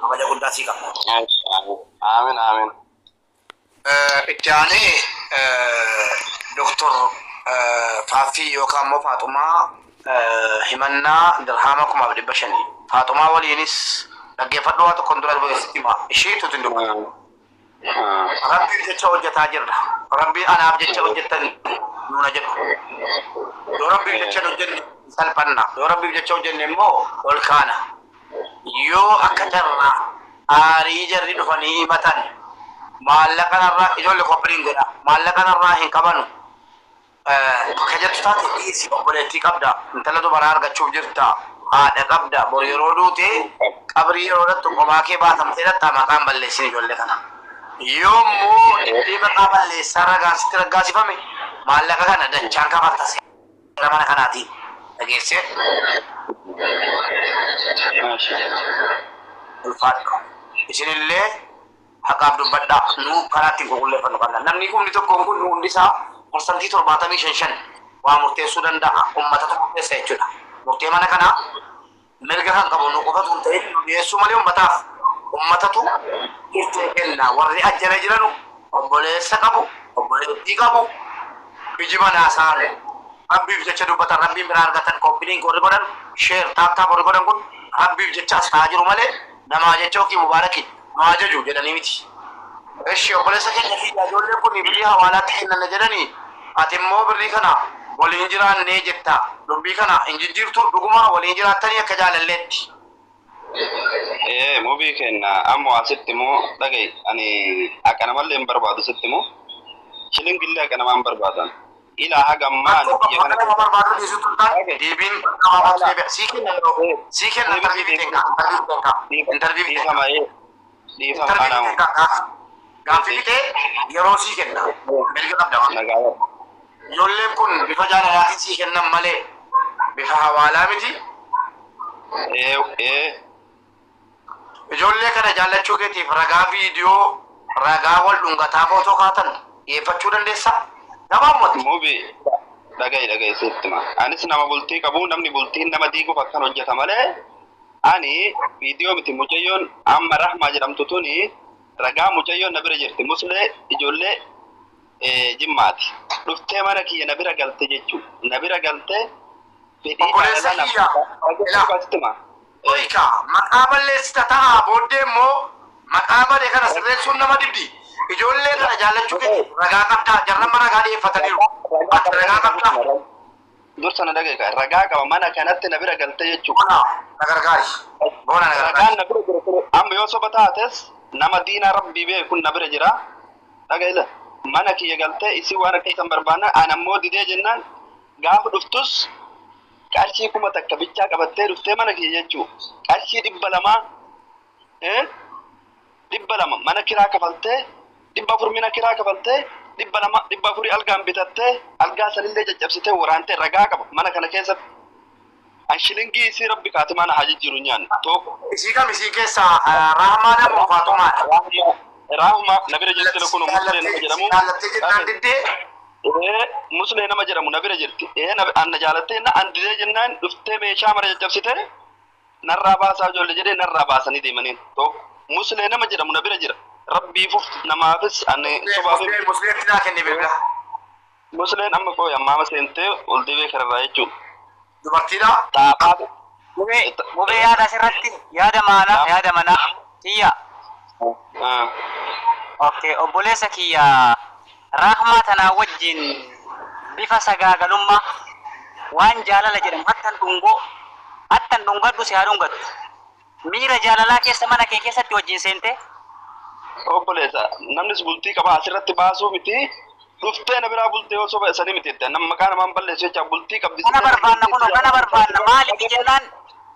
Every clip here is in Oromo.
Kabaja guddaa sii qabna. Aamin, aamin. Itti aanee Doktor Faaffii yookaan immoo Faaxumaa himannaa dirhaama 5,500. Faaxumaa waliinis dhaggeeffadhu, waa tokkon dura sitti hima. Isheetu hin dubbatu. Rabbiif jecha hojjetaa jirra. Rabbii anaaf jecha hojjettan nuuna jedhu. Yoo Rabbiif jecha hin hojjenne salphanna. Yoo Rabbiif jecha hojjenne immoo ol kaana. Yoo akka carraa aarii jarri dhufanii himatan, maallaqa narraa, ijoollee koppiliin godha, maallaqa narraa hin qabanu ka jettu taate dhiisi. Obboleettii qabda, intala dubaraa argachuuf jirta, haadha qabda. Bor yeroo duute qabrii yeroo dhattu kophaa kee baatamtee dhattaa, maqaan balleessin ijoollee kana. Yoo immoo diddee maqaa balleessaa ragaan sitti raggaasifame, maallaqa kana dachaan kafalta seera mana kanaatiin. Dhageessee? Ulfaadhu. Isinillee haqaaf dubbadhaa. Nu karaa ittiin qulqulleeffannu qabna. Namni kumni tokkoon kun hundi isaa parsantii torbaatamii shan shan waa murteessuu danda'a. Uummatatu murteessa jechuudha. Murtee mana kanaa mirga kan qabu nu qofatu hin ta'in, nu dhiyeessuu malee uummataaf uummatatu murtee kenna. Warri ajjala jiranu obboleessa qabu, obboleettii qabu, iji manaa isaanii. Rabbiif jecha dubbatan, Rabbiin biraa argatan. Copy link warri godhan, share, tap tap warri godhan kun Rabbiif jecha as ta'aa jiru malee namaa jecha yookiin Mubaaraki nu ajaju jedhanii miti. Eshi, obboleessa keenya kiyya, ijoolleen kun birrii hawaalaatti kennanna jedhanii, ati immoo birrii kana waliin jiraannee jetta. Dubbii kana hin jijjiirtu? Dhuguma waliin jiraattanii akka jaalalleetti? Ee, mubii kenna ammoo asitti immoo dhaga'i, ani akka namallee hin barbaadu, sitti immoo shilingillee akka namaa hin barbaadan. Ilaa haga ammaa ani Rakkoo biyya qabu kana akka nama barbaadu dhiisutu hin taane, deebiin gabaabatti deebi'a. Sii kenna yeroo. Sii kenna, interview fiteen kaa. Interview fiteen kaa. Interview fiteen kaa. Dhiifama, ee, dhiifama. Interview Ana fiteen kaa. Gaaffii fitee yeroo sii kenna. Mirga qabda waan. Nagaa. Ijoolleen kun bifa jaalalaatiin sii kennan malee bifa hawaalaa miti. Ee, ee. Ijoollee kana jaallachuu keetiif ragaa viidiyoo, ragaa wal dhungataa footoo kaatan dhiyeeffachuu dandeessaa? Gabaabumatti. Mubi, dhaga'i, dhaga'i, sitti hima. Anis nama bultii qabu, namni bultiin nama diiguuf akkan hojjeta malee ani viidiyoo miti. Mucayyoon amma Rahmaa jedhamtu tuni ragaa mucayyoon na bira jirti. Muslee ijoollee Jimmaati. Dhuftee mana kiyya na bira galte jechuu. Na bira galte fedhii Obboleessa jaalalaa kiyya, ilaa. sitti hima. Oika maqaa balleessita ta'a, booddee immoo maqaa bade kana sirreessuun nama dibdi. Ijoollee kana jaallachuu keetiif ragaa qabdaa? Jarramma ragaa dhiyeeffataniiru. Ati ragaa qabdaa? Dursa na dhaga'i, ragaa qaba, mana kanatti na bira galte jechuu. Boona, na gargaari. Boona, na gargaari. Ragaan na bira jira kun amma yoo soba taates nama diinaa Rabbii beeku na bira jira. Dhaga'i, mana kiyya galtee isii waan akka isan barbaanna, ani ammoo didee jennaan gaafa dhuftus qarshii 1000 bichaa qabattee dhuftee mana kiyya jechuu. Qarshii 200, 200 mana kiraa kafaltee, 400 mana kiraa kafaltee, 200, 400 algaan bitattee, algaa sanillee caccabsitee waraantee, ragaa qaba mana kana keessatti. An shilingii isii Rabbi kaatimaa na haa jijjiiru nyaanne tokko. Isii kam isii keessaa, Rahmaadha moo Faaxumaadha? Rahma na bira jirti kun Muslee nama jedhamu. Jaallattee jennaan diddee. Ee, Muslee nama jedhamu na bira jirti. Ee, na an na jaalattee na an didee jennaan dhuftee meeshaa mara caccabsitee, narraa baasaa ijoollee jedhee narraa baasanii deemaniin tokko. Muslee nama jedhamu na bira jira. Rabbiifuf namaafis ani sobaaf. Muslee, Musleetti naa kenni bilbila. Musleen amma qooyi ammaama seentee ol deebi'ee kararraa jechuudha. Dubartiidha. Xaafaa. Mubee, Mubee, yaada asirratti yaada maanaa, yaada manaa kiyya. Okay, obboleessa kiyya, Rahmaa tanaa wajjin bifa sagaagalummaa waan jaalala jedhamu hattan dhungoo hattan dhungadhu si haa dhungattu. Miira jaalalaa keessa mana kee keessatti wajjin seentee? Obboleessa, namnis bultii qaba, asirratti baasuu miti. Dhuftee na biraa bultee yoo soba sanii miti jette. Nama maqaa namaan balleessu jecha bultii qabdi. Kana barbaanna, kunoo kana barbaanna. Maaliif jennaan,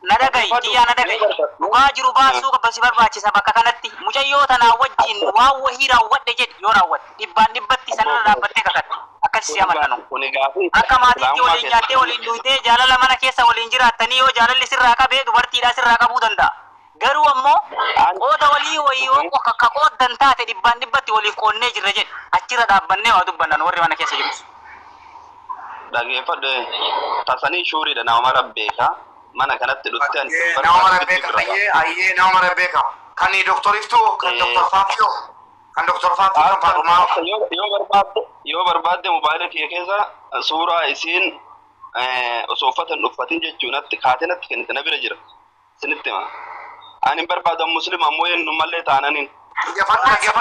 na dhaga'i kiyyaa, na dhaga'i. Dhugaa jiru baasuu qabba si barbaachisa bakka kanatti. Mucayyoo tanaa wajjin waan wahii raawwadhe jedhi, yoo raawwatte dhibbaan dhibbatti sanarra dhaabbattee kakatte. Akkasi si amannanu. Kuni gaafii Akka maatiitti islaamummaa waliin nyaattee keessatti. waliin dhugdee jaalala mana keessa waliin jiraattanii, yoo jaalalli sirraa qabe dubartiidhaa sirraa qabuu danda'a. Garuu ammoo qooda walii wayii yoo ka qooddan taate, dhibbaan dhibbatti waliif qoonnee jirra jedhi. Achirra dhaabbannee waa dubbannan warri mana keessa jirus. Dhageeffadhe, tasanii shuuriidha, nama mara beeka. Mana kanatti dhuftee ani sin Nama mara barbaadu beeka. bira. Ayyee, ayyee, nama mara beeka. Kan doktoriftuu kan doktor Faaffiyoo kan doktor Faaffii kan Faaxumaa. Yoo barbaadde mobaayila kiyya keessa suuraa isiin osoo uffata hin uffatin jechuun natti kaatee natti kennite na bira jira. Isinitti hima. Ani hin barbaadu muslima ammoo eenyu mallee taananiin.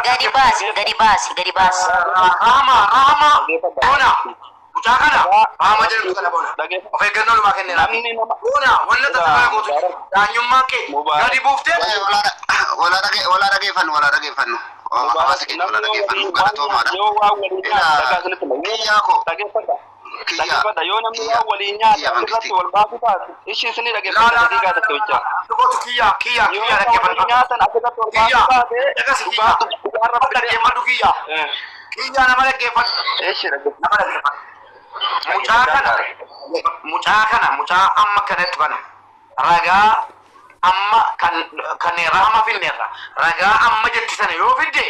Gadi baasi, gadi baasi, gadi baasi. Rahama, Rahama, bona. Mucaa kana Rahama jedhamtu kana bona. Of eeggannoo lumaa kenneera. Namni nama Bona, wanna tasaa gootu daanyummaan kee gadi buuftee. Walaa dhageeffannu, walaa dhageeffannu. Hawaasa keenya walaa dhageeffannu galatoomaadha. Yoo waan waliin nyaatu dhagaa isinitti hima. Kiyyaa koo. Dhageeffadha. Kiyyaa. Dhageeffadha. Yoo namni waan waliin nyaatu Kiyyaa asirratti mangisti. wal baasu taate ishii isinii dhageeffadha daqiiqaa takka bichaa. Gootu kiyyaa, kiyyaa, Yoo kiyyaa waan waliin dhaggeeffadhu. nyaatan asirratti wal baasu Kiyyaa, taate dhagasi kiyyaa. dhugaan rabbi Dhaggeeffadhu kiyyaa. Kiyyaa nama dhaggeeffadhu. Ishii dhaggeeffadhu. Nama dhaggeeffadhu. Mucaa kana, mucaa kana, mucaa amma kanatti kana ragaa amma kan kan Rahama finneerra ragaa amma jetti sana yoo fidde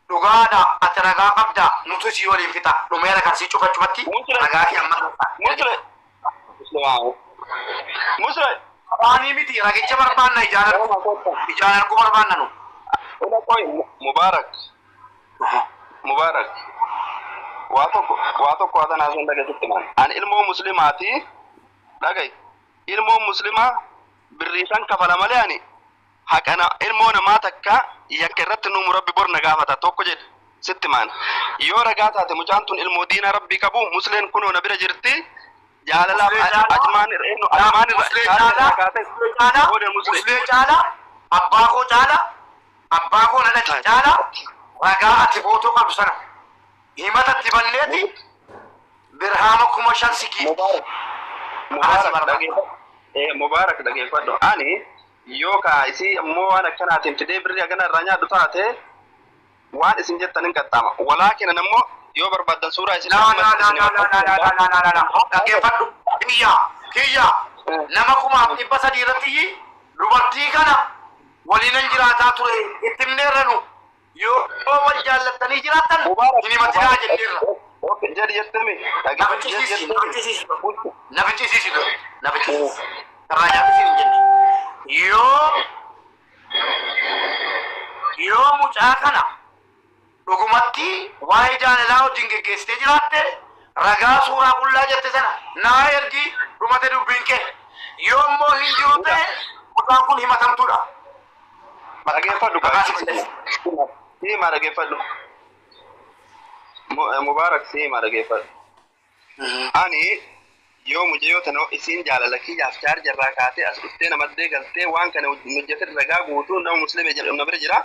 dhugaadha ati ragaa qabda nutu sii waliin fixa dhumeera kan sii cufachumatti ragaa kee amma Musle. Musle. Afaanii miti ragicha barbaanna ijaan arguu ijaan arguu barbaanna nu. Ila qoy Mubarak. Mubarak. Waa tokko waa tanaa sun dhagasitti maan. Ani ilmoo muslimaati. Dhagayi. Ilmoo muslimaa birrii san kafala malee ani haqana ilmoo namaa takka yakka irratti nuumu rabbi bor na gaafata tokko jedhe sitti maan. Yoo ragaa taate mucaan tun ilmoo diinaa rabbii qabu musleen kunoo na bira jirti. Jaalalaaf ajmaan irra ajmaan irra Muslee caalaa, muslee caalaa, abbaa koo caalaa, abbaa koo na dhachi caalaa, ragaa ati footoo qabdu sana himatatti banneeti birhaama 5,000 sikii. Mubarak dhageeffadhu. Ani yoo kaa isii ammoo waan akkanaatiin fidee birrii hagana irraa nyaadhu taate waan isin jettan hin qaxxaama. Walaakin ammoo yoo barbaaddan suuraa isin La la la la la la la la la la la dhaggeeffadhu kiyya kiyya nama 3,300 irratti dubartii kana waliinan jiraataa ture itti himneerra nu yoo wal jaallattanii jiraattan hin himatinaa jenneerra. Jedhi jettemi. Nafichisiisi, nafichisiisi, nafichisiisi, nafichisiisi. Irraa nyaatisiin hin jenne. Yoo mucaa kana dhugumatti waa'ee jaalalaa wajjin geggeessitee jiraatte ragaa suuraa qullaa jette sana naa ergi dhumate dubbiin kee. Yoo immoo hin jiru ta'e mucaan kun himatamtuudha. Dhageeffadhu. Maqaa si balleessa. Siima dhageeffadhu. Mubarak siima dhageeffadhu. Ani yoo mucayyoo tana isiin jaalala kiyyaaf chaarjarraa kaatee as dhuftee namaddee galtee waan kana hojjete ragaa guutuu nama musliima jedhamu na bira jira.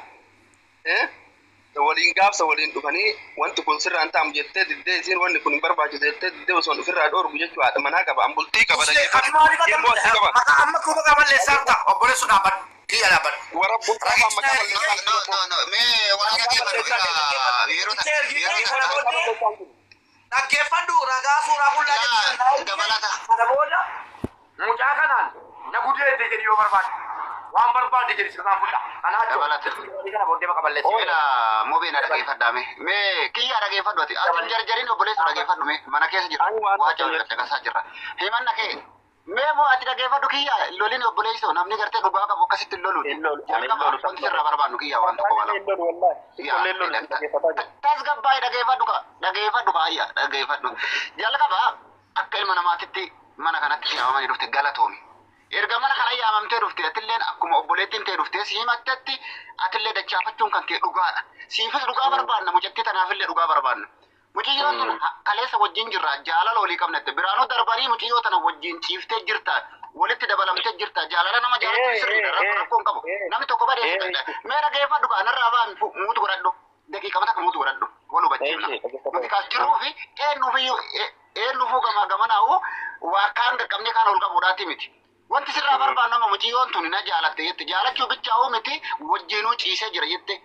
Waliin gaafsa waliin dhufanii wanti kun sirraa hin ta'amu jettee diddee isiin wanni kun hin barbaachisu jettee diddee osoo ofirraa dhoorgu jechuu haadha manaa qaba an bultii qaba Ati maaliif dhageeffadhu. Ilmoo asii qaba. maqaa amma kuma maqaa balleessaa ta'a obboleessu dhaabbadhu kiyya dhaabbadhu. Warra bultii qaba maqaa balleessaa. No, no, no. Mee walaa dhageeffannu yeroo yeroo Dhaggeeffadhu ragaa suuraa qullaa Laa, jettu dabalata. Kana booda mucaa kanaan na gudeedde jedhi yoo barbaadde waan barbaadde jedhi sirnaan fudha. Kanaa Dabalata. jechuun kana booddee maqaa balleessi. Ila mobee na dhageeffadhaa mee. Mee kiyyaa dhageeffadhu ati. Ati hin jarjarin obboleessa dhageeffadhu mee. Mana keessa jira. Ani waan Waa tokko jala caqasaa jirra. Himanna kee. Mee moo ati dhageeffadhu kiyyaa lolin obboleessoo namni gartee dhugaa qabu akkasitti hin loluuti. Hin lolu, ani hin Jalqaba lolu. wanti sirraa barbaannu kiyyaa waan tokko waa lama. Tasgabbaa'ee dhageeffadhu ka dhageeffadhu ka ayya dhageeffadhu. Jalqaba akka ilma namaatitti mana kanatti si yaamamanii dhufte galatoomi. Erga mana kana yaamamtee dhufte atilleen akkuma obboleettiin ta'e dhuftee si himattetti atillee dachaafachuun kan kee dhugaadha. Siifis dhugaa barbaanna mucattii tanaafillee dhugaa barbaanna. Mucayyoon tun kaleessa wajjin jirra jaalala walii qabnette biraanuu darbanii mucayyoo tana wajjin ciiftee jirta walitti dabalamtee jirta jaalala nama jaalatu sirriidha rakkoo hin qabu namni tokko badeessa mee dhageeffadhu kaa narraa ba'an muutu godhadhu daqiiqama takka muutu godhadhu wal hubachiifna nuti kaas jirruu fi eenyuufiyyuu eenyuufuu gamaa gamanaa'u waa kaan qaqqabnee kaan ol qabuudhaati miti. Wanti sirraa barbaannu amma mucayyoon tun na jaalatte jette jaalachuu bichaa'uu miti wajjinuu ciisee jira jette.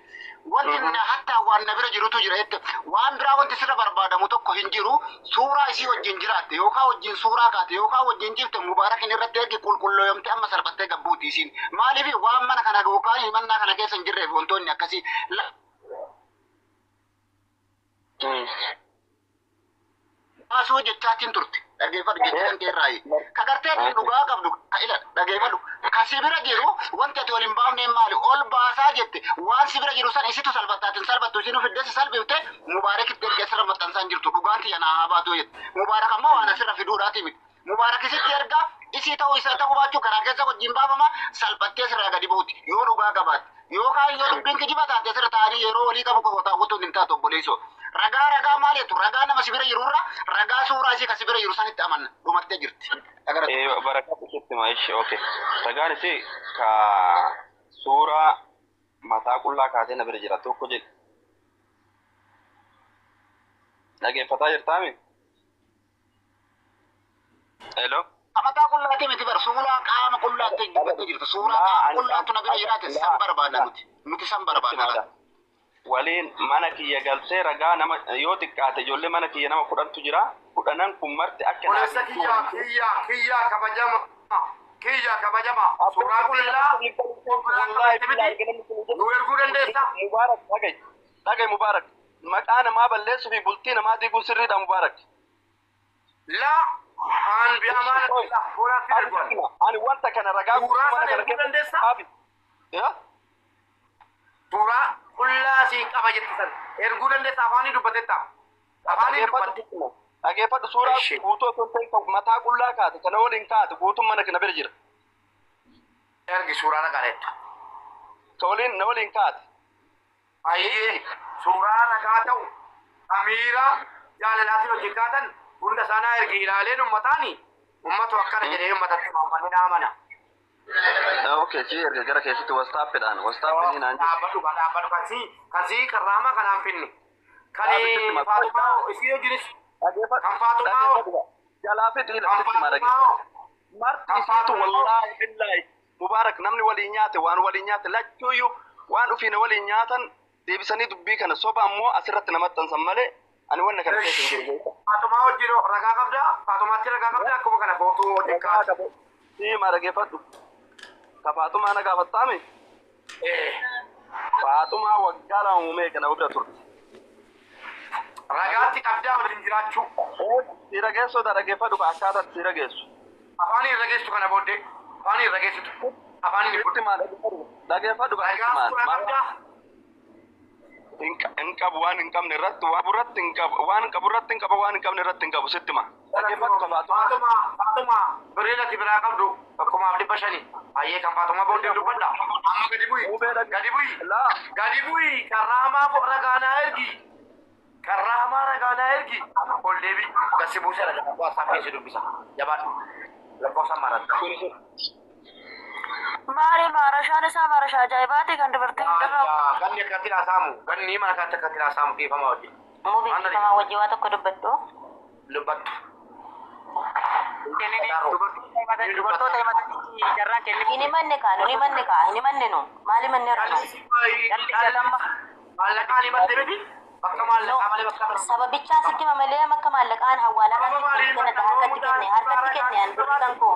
Wanti na hatta waan na bira jirutu jira jette waan biraa wanti sirra barbaadamu tokko hin jiru suuraa isii wajjin jiraatte yookaan wajjin suuraa kaate yookaan wajjin jirte mubaarakin irratti ergi qulqulloomte amma salphattee gabbuuti isiin maaliif waan mana kana yookaan himannaa kana keessa hin jirreef wantoonni akkasii baasuu jechaatiin turte. Dhageeffadhu jecha kan keerraayi. Ka gartee ati dhugaa qabdu ka ila dhageeffadhu. Ka si bira jiru wanti ati ol hin baafne maali? Ol baasaa jette waan si bira jiru san isitu salphattaatiin salphattu isin fidde si salphifte Mubaarak itti erga asirra maxxansaan jirtu dhugaan tiyya naa haa baatu jette. Mubaarak ammoo waan asirra fiduudhaati miti. Mubaarak isitti erga isii ta'uu isaa ta'uu baachuu karaa keessa wajjin baafama salphattee sirraa gadi buuti yoo dhugaa qabaatte. Yookaan yoo dubbiin kijiba taate asirra taa'anii yeroo walii qabu qofa hin taatu obboleessoo. Ragaa ragaa maal jettu ragaa nama si bira jirurra ragaa suuraa isii ka si bira jiru sanitti amanna dhumattee jirti. Barakatu sitti ma ishee okay. Ragaan isii ka suuraa mataa qullaa kaatee na bira jira tokko jedhi. Dhageeffataa jirtaami? Hello? Mataa qullaatti miti bar suuraa qaama qullaatti dubbattee jirtu suuraa qaama qullaattu na bira jiraate san barbaanna nuti nuti san barbaanna. Waliin mana kiyya galtee ragaa nama yoo xiqqaate ijoollee mana kiyya nama kudhantu jira kudhanan kun marti akka Obboleessa kiyya kiyya kiyya kabajama kiyya kabajama suuraa qullaa nu erguu dandeessa. Mubaarak dhaga'i dhaga'i Mubaarak maqaa namaa balleessuu fi bultii namaa diiguun sirriidha Mubaarak. Laa an bi amaana fuulaatti erguun. Ani wanta kana ragaa Suuraa mana sana kana erguu dandeessaa? Abi. Yaa? Suuraa qullaa sii qaba jette sana erguu dandeessa afaanii dubbatetta. Afaanii dubbatte. Dhageeffadhu suuraa Ishee. guutuu osoo hin ta'in mataa qullaa kaate kana waliin kaate guutuun mana kana bira jira. Ergi suuraa ragaa jettu. Ka waliin na waliin kaate. Ayyee suuraa ragaa ta'u amiira jaalalaatiin hojii kaatan hunda isaanaa ergi ilaaleen ummataani ummatu akkana jedhee ummatatti uummanni naa amana. Okay, si erga gara keessatti wastaappiidhaan wastaappiin naan jedhu. Dhaabbadhu gaa dhaabbadhu kasii kasii karraama kanaan finni. Kan Faatumaa isii hojiinis kan Faatumaa Jalaa fi xiila kan sitti mara Faatumaa Marti kan isiitu Faatumaa wallaahi billaahi Mubaarak namni waliin nyaate waan waliin nyaate lachuuyyuu waan ofiin waliin nyaatan deebisanii dubbii kana soba ammoo asirratti namatti maxxansan malee ani wanna kana keessa hin jiru. Faatumaa hojii ragaa qabdaa Faatumaatti ragaa qabdaa akkuma kana footuu hojii kaatu. Siima dhageeffadhu. Ka Faatumaa na gaafattaami? Faatumaa waggaa lama uumee kana bira turte. Ragaatti qabdaa waliin jiraachuu. Si rageessoo dhageeffadhu ka akkaataa si rageessu. Afaaniin rageessitu kana booddee afaaniin rageessitu afaaniin Sitti maal dhageeffadhu ka ragaa maal suuraa qabdaa. hin qabu waan hin qabne irratti waan irratti hin qabu waan qabu irratti hin qabu waan hin qabne irratti hin qabu sitti ma. Dhageeffadhu ka Faatumaa. Faatumaa Faatumaa birriin ati biraa qabdu tokkumaaf 500 ayyee kan Faatumaa booddee dubbadha. Amma gadi bu'i gadi bu'i Laa. gadi bu'i karraamaa ragaa naa ergi karraamaa ragaa naa ergi ol deebi gasi buusee ragaa waasaa keessa dubbisa jabaadhu lakkoofsa maratti. Maali maarashaan isaa maarashaa ajaa'ibaati kan dubartiin irraa Ganni akkatti haasa'amu ganni mana kanatti akkatti haasa'amu dhiifama wajjin. mubii dhiifamaa wajjin waa tokko dubbattu. Dubbattu. Dubartoota himatanii carraan kennifu. Hin himanne kaa nu hin himanne kaa hin himanne nu maal himanne irra nu. Maallaqaan himatte miti bakka maallaqaa malee bakka biraa. Sababichaa sitti hima malee akka maallaqaan hawaalaa harkatti kenne harkatti kenne harkatti kenne an birri kan koo.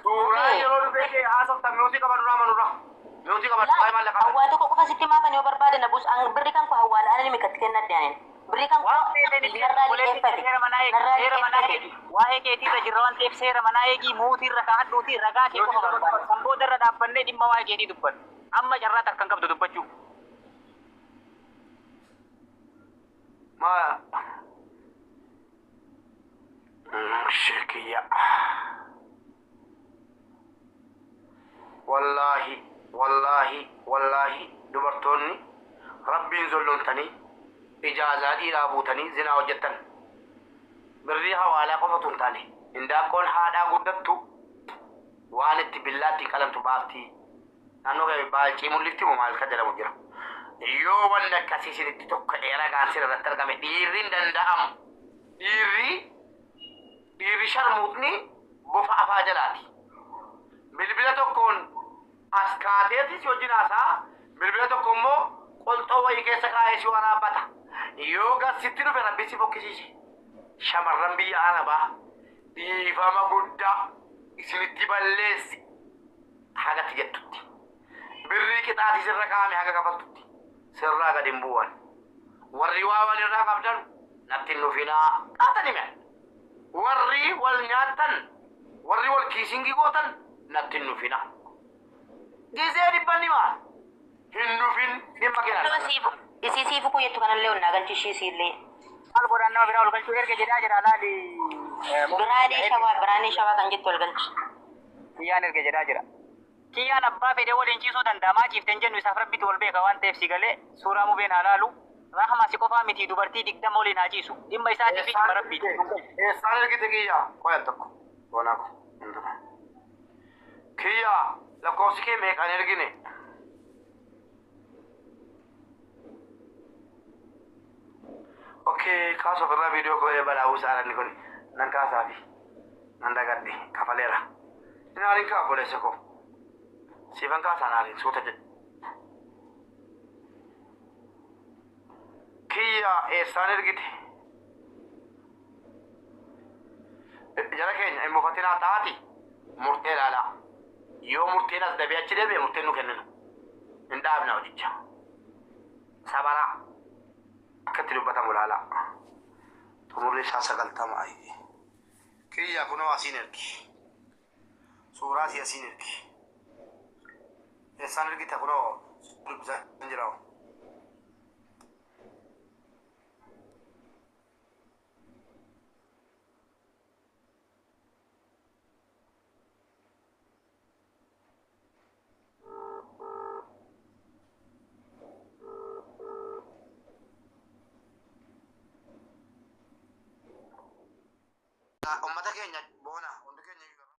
Suuraa yeroo dhufee kee haasofta mi'uutii qaba duraa manurra. Mi'uutii qaba duraa maallaqaa. Hawwaa tokko qofa sitti himaa kan yoo barbaade na buus an birri kan koo hawaalaa ana nimikatti kennadhe anin. Birri kan koo Waan feeteen narraa liqeeffate seera manaa eegi narraa seera manaa liqeeffate. eegi waa'ee keetiirra jirra waan ta'eef seera manaa eegi muutirra kaa'adhuuti ragaa kee qofa barbaada. Kan booda irra dhaabbannee dhimma waa'ee keetii dubbannu. Amma carraa takka hin qabdu dubbachuu. Ma. Shirkiyya. Wallaahi wallaahi wallaahi dubartoonni rabbiin zollomtanii ijaazaa dhiiraa buutanii zinaa hojjettan. Birrii hawaalaa qofatu hin taane indaanqoon haadhaa guddattu waan itti billaatti qalamtu baaftii. Naannoo kee baalcii mul'ifti moo maal kan jedhamu jira. Yoo wanni akkasii isinitti tokko ragaan sin irratti argame dhiirri hin danda'amu. Dhiirri dhiirri sharmuutni bofa afaa jalaati. Bilbila tokkoon as kaateetis wajjin haasaa bilbila tokko immoo qolxoo wayii keessa kaa'ee si waraabbata. Yoo gasitti dhufe rabbi si fokkisiise. Shamarran biyya Arabaa dhiifama guddaa isinitti balleessi hagatti jettutti. Birrii qixaatii sirra kaa'ame haga kafaltutti. Sirraa gad hin bu'an. Warri waa walirraa qabdan natti hin dhufinaa qaatanii mi'a. Warri wal nyaattan, warri wal kiisingii gootan natti hin dhufina. Gisee dhibban himaa hin dhufin dhimma Nama kennan. siifu isii siifu kun jettu kanallee onnaa galchi ishii siillee. Maal godhaan nama biraa ol galchuu erga jedhaa jira laali. Biraanee shawaa kan jettu ol galchi. Kiyyaan erga jedhaa jira. Kiyyaan abbaa fedhe waliin ciisuu danda'a. Maa ciifte hin jennu isaaf rabbitu ol beeka waan ta'eef si galee suuraa mubeen haa laalu. Rahma si qofaa miti dubartii 20 waliin haa ciisu. Dhimma isaatii fi dhimma rabbiiti. Eessaan ergite kiyyaa? Qoyal tokko. Boonaa ko. Kiyyaa lakkoofsi kee meeqaan ergine? Okay, kaas ofirraa viidiyoo koo balaa buusaa inni kun nan kaasaafi nan dagadhe kafaleera. Naariin kaa obboleessa koo. Siifan kaasaa naariin suuta jedhe. Kiyyaa eessaan ergite? Jara keenya hin mufatinaa taati murtee ilaalaa. Yoo murteen as dabee achi deebi'e murteen nu kenninu. Hin dhaabna hojicha. Sabaraa. Akka itti dubbatamu ilaalaa. Xumurri isaa 90 ayi. Kiyya kunoo asiin ergi. Suuraa si asiin ergi. Eessaan ergita kunoo dubbisaa hin jiraa. Uummata keenya